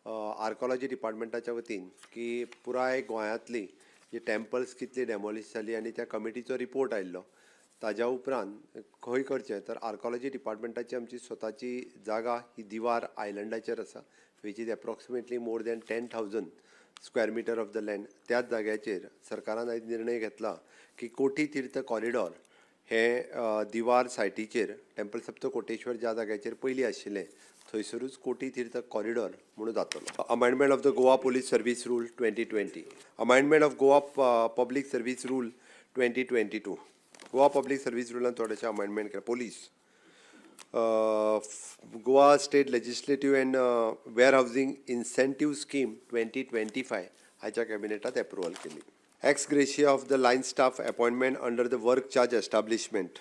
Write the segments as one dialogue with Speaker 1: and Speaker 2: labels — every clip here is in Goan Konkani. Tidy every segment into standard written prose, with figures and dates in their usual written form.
Speaker 1: आर्कोलॉजी डिपार्टमेंटाच्या वतीन की पुराय गोंयांतली जी टेम्पल्स कितली डेमोलिश जाली आनी त्या कमिटीचो रिपोर्ट आयिल्लो. ताज्या उपरांत खंय करचें तर आर्कोलॉजी डिपार्टमेंटाची आमची स्वताची जागा ही दिवार आयलंडाचेर आसा, which is approximately more than 10,000 square meter of the land. त्याच जाग्याचेर सरकारान आयज निर्णय घेतला की कोटी तीर्थ कॉरिडॉर हें दिवार सायटीचेर टेम्पल सप्तकोटेश्वर ज्या जाग्याचेर पयलीं आशिल्लें थंयसरूच कोटी तीर्थ कॉरिडॉर म्हणून जातलो. Amendment of the Goa Police Service Rule 2020, amendment of Goa Public Service Rule 2022. Goa Public Service रुलान थोडेशें अमेंडमेंट केलें. Police, Goa State Legislative and Warehousing Incentive Scheme 2025 हाच्या कॅबिनेटात एप्रुवल केली. Ex gratia of the line staff appointment under the work charge establishment,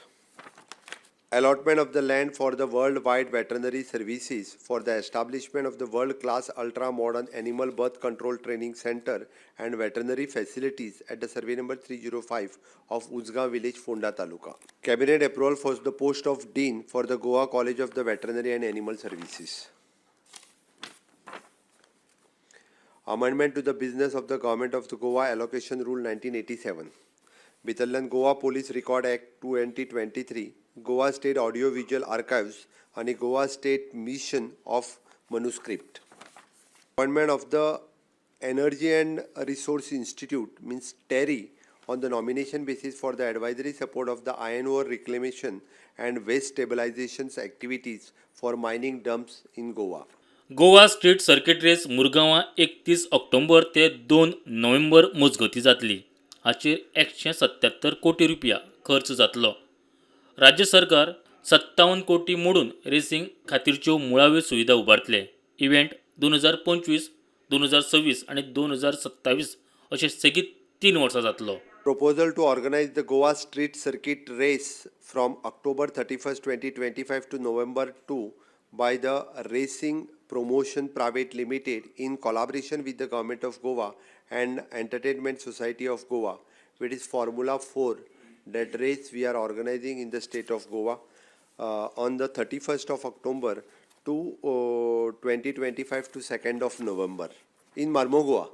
Speaker 1: allotment of the land for the worldwide veterinary services for the establishment of the world class ultra modern animal birth control training center and veterinary facilities at the survey number 305 of Ujgaon village, Ponda Taluka. Cabinet approval for the post of Dean for the Goa College of the Veterinary and Animal Services. Amendment to the Business of the Government of the Goa Allocation Rule 1987. भितरल्यान Goa Police Record Act 2023, Goa State Audio Visual Archives आनी Goa State Mission of Manuscript. Appointment of the Energy and Resource Institute, means TERI, on the nomination basis for the advisory support of the iron ore reclamation and waste stabilization activities for mining dumps in Goa.
Speaker 2: Goa Street Circuit Race मुरगांवां 31 ऑक्टोबर ते 2 नोव्हेंबर मजगतीं जातली. हाचेर 177 कोटी रुपया खर्च जातलो. राज्य सरकार 57 कोटी मोडून रेसींग खातीरच्यो मुळाव्यो सुविधा उबारतले. इव्हेंट 2025, 2026 आनी 2027 अशें सेगीत 3 वर्सां जातलो.
Speaker 1: Proposal to organize the Goa Street Circuit Race from October 31st, 2025 to November 2 by the Racing Promotion Private Limited in collaboration with the Government of Goa and Entertainment Society of Goa, which is Formula 4, that race we are organizing in the state of Goa on the 31st of October to 2025 to 2nd of November in Marmugao.